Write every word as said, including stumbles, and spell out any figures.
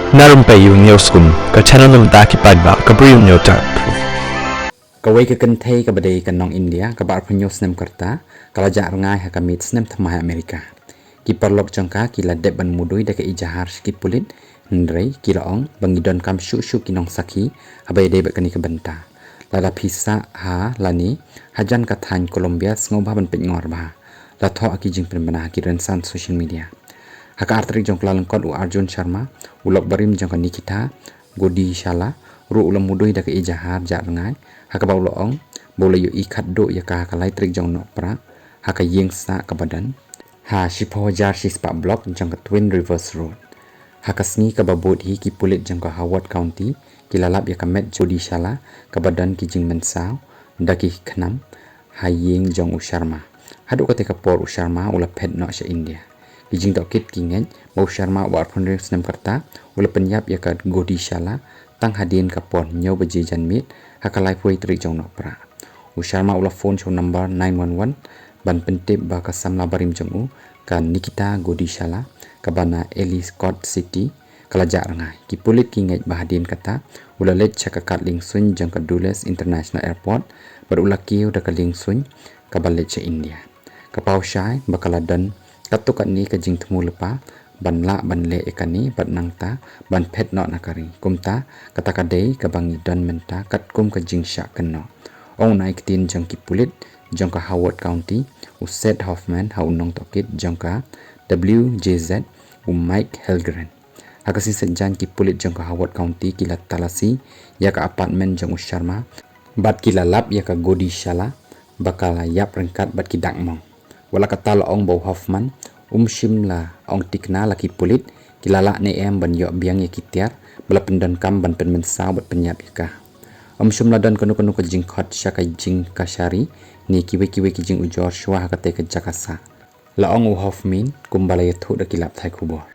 Na Rympei U News Kum, ka channel na bynta ki paidbah ka Bri U News Tap. Kawei ka kynthei kaba dei ka nong India, kaba arphew hynñiew snem ka rta, ka la jah rngai ha ka miet snem thymmai ha Amerika. Ki paralok jong ka ki la dep ban mudui da ka ejahar sha ki pulit, hynrei ki la ong ba ngi donkam shuh shuh ki nongsakhi haba ïadei bad kane ka bynta. Lada phi sah ha lane hajan ka thaiñ Colombia, sngewbha ban peit ngor bha. La thoh ha ki jingpynbna ha ki rynsan social media. Ha ka ar tarik jong u Kyllalyngkot, u Arjun Sharma, u lok barim jong ka Nikita Godishala, ruh u la mudui da ka ejahar jah rngai, ha kaba u la ong ba u la ïohi khatduh ïa ka ha ka lai tarik jong u Nohprah ha ka ïing sah kaba don ha shiphew hajar shispah block jong ka Twin Rivers Road. Ha ka sngi kaba bud hi, ki pulit jong ka Howard County ki la lap ïa ka met jong u Godishala kaba don ki jingmynsaw da ki khnam ha ïing jong u Sharma. Haduh katei ka por u Sharma u la phet noh sha India. Ki jingtohkit ki ngeit ba u Sharma, uba arphew hynriew snem ka rta, u la pynïap ïa ka Godishala tang hadien ka por hynñiew baje janmiet ha ka laiphew tarik jong u Nohprah. U Sharma u la phone sha u number nine one one ban pyntip ba ka samla barim jong u, ka Nikita Godishala, kaba na Ellicottville City, ka la jah rngai. Ki pulit ki ngeit ba hadien kata u la leit sha ka kad liengsuiñ jong ka Dulles International Airport bad u la kiew da ka liengsuiñ kaba leit sha India. Ka paw shai ba ka la don katto katne ka jingthmu lypa ban lah ban leh ïa kane bad nangta ban phet noh na ka ri. Kumta kata ka dei kaba ngi don mynta katkum ka jingshah kynnoh, ong u nai ktien jong ki pulit jong ka Howard County, u Seth Hoffman, ha u nongtohkit jong ka W J Z, u Mike Helgren. Ha ka sngi Saitjaiñ, ki pulit jong ka Howard County ki la talasi ïa ka apartment jong u Sharma bad ki la lap ïa ka Godishala ba ka la ïap ryngkat bad ki dak mong. Wat la kata, la ong ba u Hoffman um shym la ong thikna la ki pulit ki la lah ne em ban ïoh biang ïa ki tiar ba la pyndonkam ban pynmynsaw bad pynïap ïa ka. Um shym la don kano kano ka jingkhot sha ka jingkashari ne kiwei kiwei ki jingujor shuwa ha katei ka jaka sah. La ong u Hoffman, kumba la ïathuh da ki lad pathai khubor.